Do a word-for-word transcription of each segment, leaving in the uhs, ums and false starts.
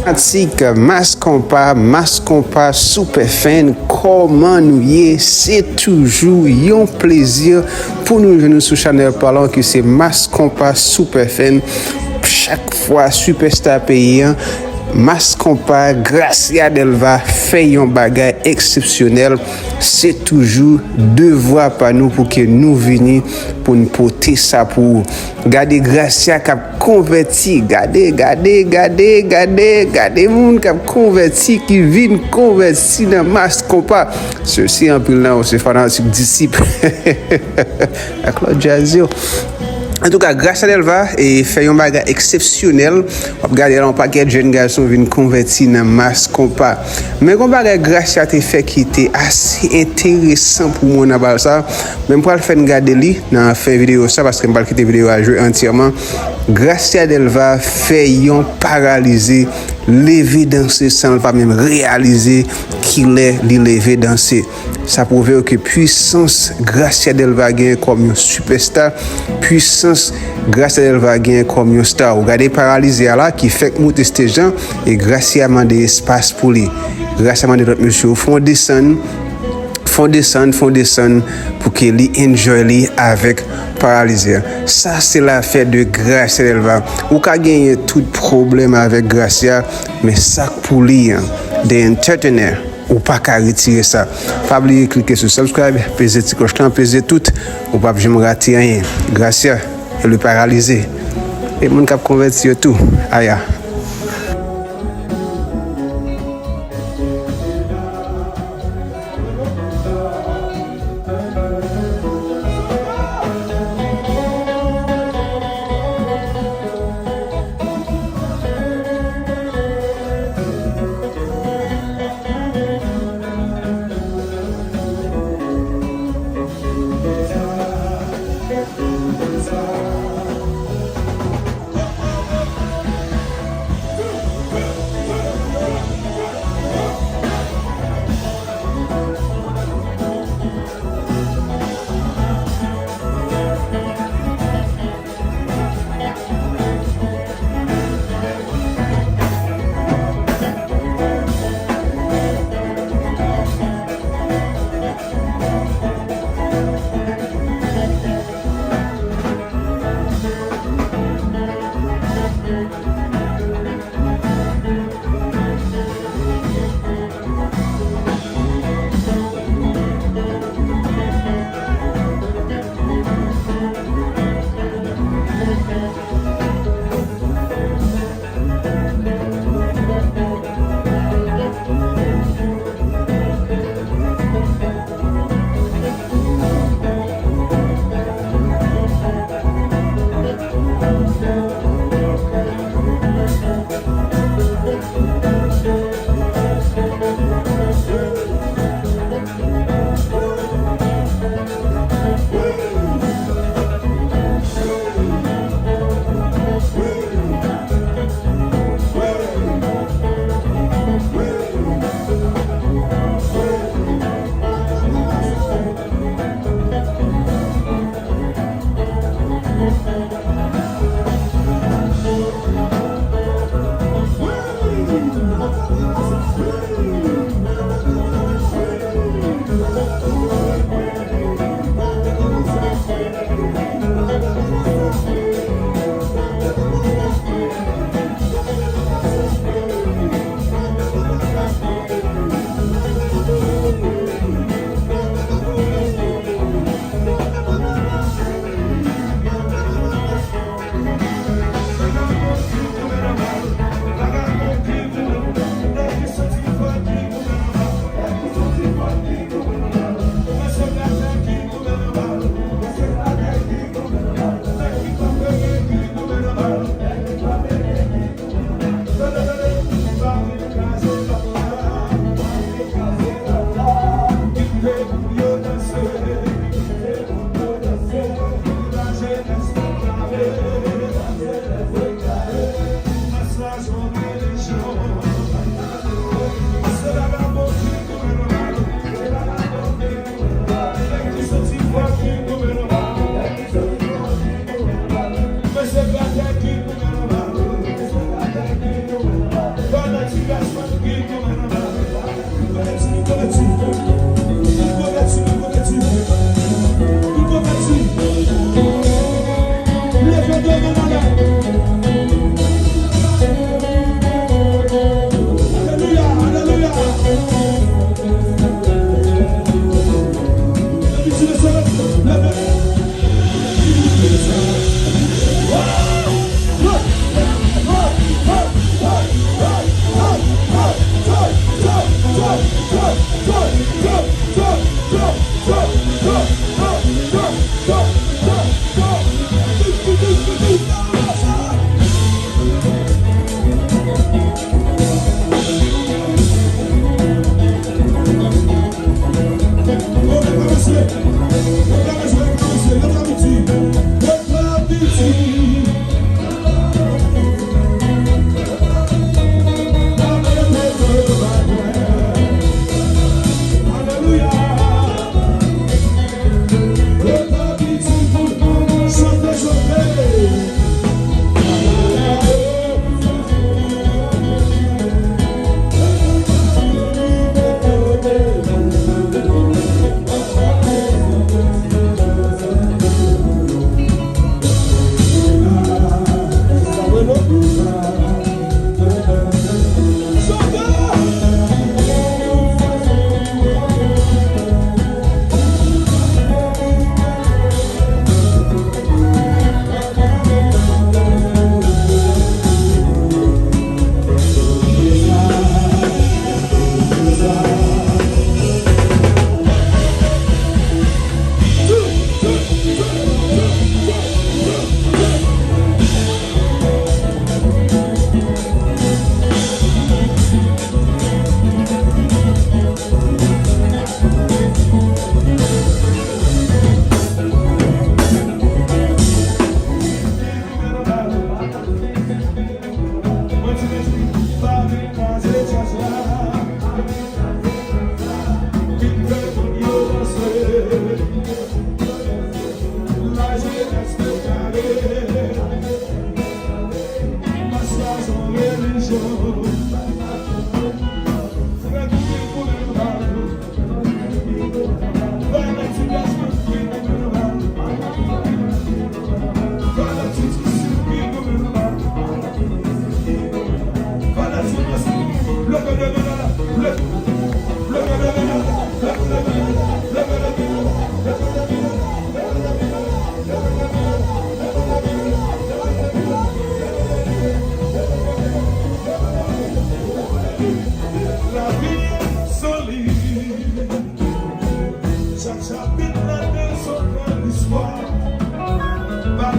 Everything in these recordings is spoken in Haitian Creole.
Fanatik Mass Konpa, Mass Konpa Superfan, kòman nou ye? Se toujou yon plezi pou nou jwenn nou sou chanèl pa w lan ki se Mass Konpa Superfan. Chak fwa sipèsta peyi an, Mass Konpa, Gracia Delva fè yon bagay eksepsyonèl. Se toujou devwa pa nou pou ke nou vini pou n pote sa pou ou. Gade Gracia k ap konvèti, gade, gade, gade, gade, gade moun k ap konvèti, ki vin konvèti nan Mass Konpa. Se, se anpil nan yo, se fanatik Disip ak lòt djaz yo. Antouka, Gracia Delva e fè yon bagay eksepsyonèl. W ap gade la, yon pakèt jèn gason vin konvèti nan Mass Konpa. Men gon bagay Gracia te fè ki te ase enteresan pou mwen nan bal sa. Men m pral fè n gade li nan fen videyo sa, paske m pral kite videyo a jwe antyèman. Gracia Delva fè yon paralize leve danse san l pa menm reyalize kilè li leve danse. Sa pwouve w ke pwisans Gracia Delva genyen kòm yon sipèsta, pwisans Gracia Delva genyen kòm yon star. Ou gade paralize a la ki fèk moute stage lan, e Gracia mande espas pou li. Gracia mande lòt mesye yo fè yon desann, fè yon desann, fè yon desann pou ke li enjoy li avèk paralize a. Sa se lafè de Gracia Delva. Ou ka genyen tout pwoblèm avèk Gracia, men sa k pou li an, the entertainer. Ou pa ka retire sa. Pa bliye klike sou subscribe, peze ti klòch lan, peze tout. Ou p ap janm rate anyen. Gracia e le paralize. E moun k ap konvèti yo tou. Aya.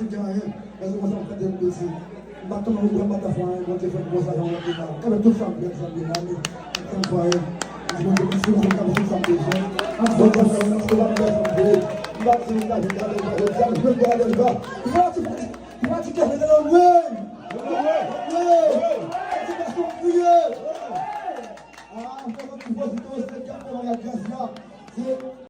santi gen anyen. Paske konsa m fè de betiz. M pa t konn ou pran batafwa, Bondye fè m konsa, jan w ap la. Kanmenm tout sa m gen, sa m gen la, men m fè m fwaye. M di Bondye mèsi, Bondye ka fè sa m bezwen. M di Bondye mèsi, m di Bondye mèsi, m di Bondye mèsi. M pa di m ka vin gade, jodi a, m jwenn gade, jodi a. Pratike, pratike, pratike, wi! Wi! Wi! Pratike, priye! Ah, m kontan pou vizite w, se gade nan gras la. Se